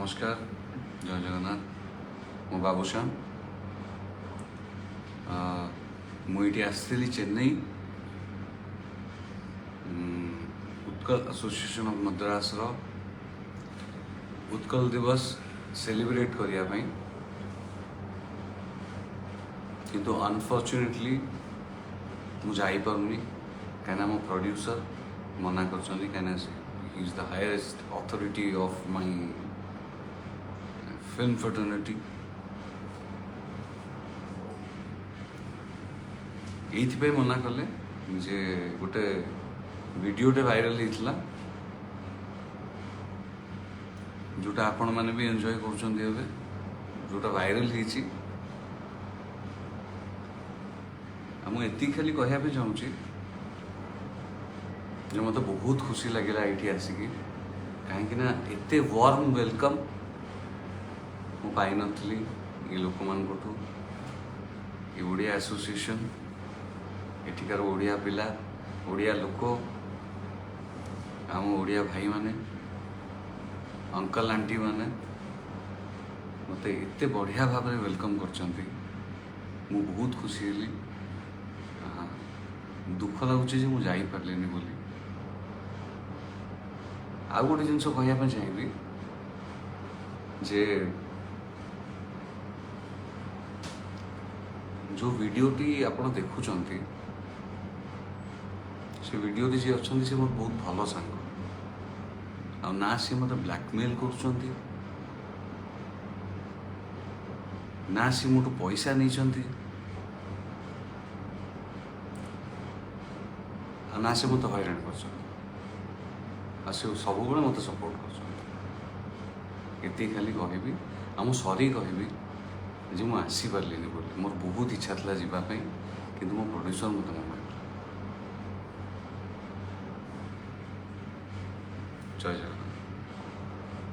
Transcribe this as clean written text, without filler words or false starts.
ନମସ୍କାର, ଜୟ ଜଗନ୍ନାଥ। ମୁଁ ବାବୁଶାନ। ମୁଁ ଏଇଠି ଆସିଥିଲି ଚେନ୍ନାଇ ଉତ୍କଳ ଆସୋସିଏସନ୍ ଅଫ୍ ମଦ୍ରାସର ଉତ୍କଳ ଦିବସ ସେଲିବ୍ରେଟ୍ କରିବା ପାଇଁ, କିନ୍ତୁ ଅନଫର୍ଚୁନେଟଲି ମୁଁ ଯାଇପାରୁନି, କାହିଁକିନା ମୋ ପ୍ରଡ୍ୟୁସର ମନା କରିଛନ୍ତି, କାହିଁକିନା he is the highest authority of my film fraternity। ଏଇଥିପାଇଁ ମନା କଲେ ଯେ ଗୋଟେ ଭିଡ଼ିଓଟେ ଭାଇରାଲ ହେଇଥିଲା, ଯେଉଁଟା ଆପଣମାନେ ବି ଏନ୍ଜୟ କରୁଛନ୍ତି ଏବେ, ଯେଉଁଟା ଭାଇରାଲ ହେଇଛି। ଆଉ ମୁଁ ଏତିକି ଖାଲି କହିବା ପାଇଁ ଚାହୁଁଛି ଯେ ମୋତେ ବହୁତ ଖୁସି ଲାଗିଲା ଏଇଠି ଆସିକି, କାହିଁକିନା ଏତେ ୱାର୍ମ welcome ମୁଁ ପାଇନଥିଲି ଏ ଲୋକମାନଙ୍କଠୁ। ଏ ଓଡ଼ିଆ ଆସୋସିଏସନ୍, ଏଠିକାର ଓଡ଼ିଆ ପିଲା, ଓଡ଼ିଆ ଲୋକ, ଆମ ଓଡ଼ିଆ ଭାଇମାନେ, ଅଙ୍କଲ ଆଣ୍ଟିମାନେ ମୋତେ ଏତେ ବଢ଼ିଆ ଭାବରେ welcome କରିଛନ୍ତି, ମୁଁ ବହୁତ ଖୁସି ହେଲି। ଦୁଃଖ ଲାଗୁଛି ଯେ ମୁଁ ଯାଇପାରିଲିନି ବୋଲି। ଆଉ ଗୋଟେ ଜିନିଷ କହିବା ପାଇଁ ଚାହିଁବି ଯେ ଯେଉଁ ଭିଡ଼ିଓଟି ଆପଣ ଦେଖୁଛନ୍ତି, ସେ ଭିଡ଼ିଓରେ ଯିଏ ଅଛନ୍ତି, ସେ ମୋର ବହୁତ ଭଲ ସାଙ୍ଗ। ଆଉ ନା ସିଏ ମୋତେ ବ୍ଲାକମେଲ୍ କରୁଛନ୍ତି, ନା ସିଏ ମୋଠୁ ପଇସା ନେଇଛନ୍ତି, ଆଉ ନା ସେ ମୋତେ ହଇରାଣ କରିଛନ୍ତି। ଆଉ ସେ ସବୁବେଳେ ମୋତେ ସପୋର୍ଟ କରୁଛନ୍ତି। ଏତିକି ଖାଲି କହିବି। ଆଉ ମୁଁ ସରି କହିବି ଯେ ମୁଁ ଆସିପାରିଲିନି ବୋଲି। ମୋର ବହୁତ ଇଚ୍ଛା ଥିଲା ଯିବା ପାଇଁ, କିନ୍ତୁ ମୋ ପ୍ରଡ୍ୟୁସର ମୋତେ ମନା କଲେ। ଜୟ ଜଗନ୍ନାଥ।